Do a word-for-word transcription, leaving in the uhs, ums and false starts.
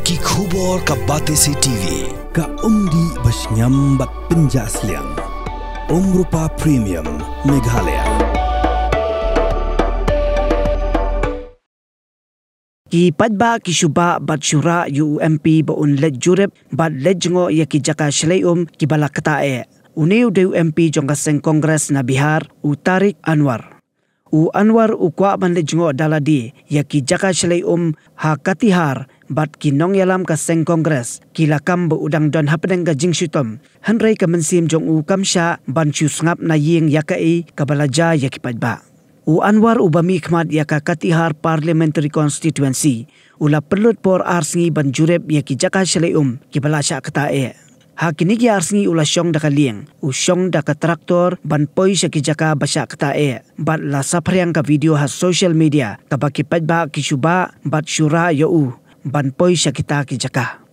Ki khubor ka Batesi T V. Ka umdih ba shngiam bad pynjah sliang. Umrupa Premium Meghalaya. Ki paidbah ki shu bah bad shu rah ïa u M P ba un leit jurip bad leit jngoh ïa ki jaka shlei um kiba la ktah eh. Une u dei u M P jong ka seng Congress na Bihar, u Tariq Anwar. U Anwar u kwah ban leit jngoh da lade ïa ki jaka shlei um ha Katihar bad ki nongïalam ka seng Congress ki la kam ba u dang don hapdeng ka jingshitom, hynrei ka mynsiem jong u kam shah ban shu sngap na ïing ïa kaei kaba la jia ïa ki paidbah. U Anwar uba mihkhmat ïa ka Katihar Parliamentary Constituency u la pynlut por ar sngi ban jurip ïa ki jaka shlei um kiba la shah ktah eh. Ha kine ki ar sngi u la shong da ka lieng, u shong da ka traktor ban poi sha ki jaka ba shah ktah eh, bad la saphriang ka video ha social media kaba ki paidbah ki shu bah bad shu rah ïa u ban poi sha kita ki jaka.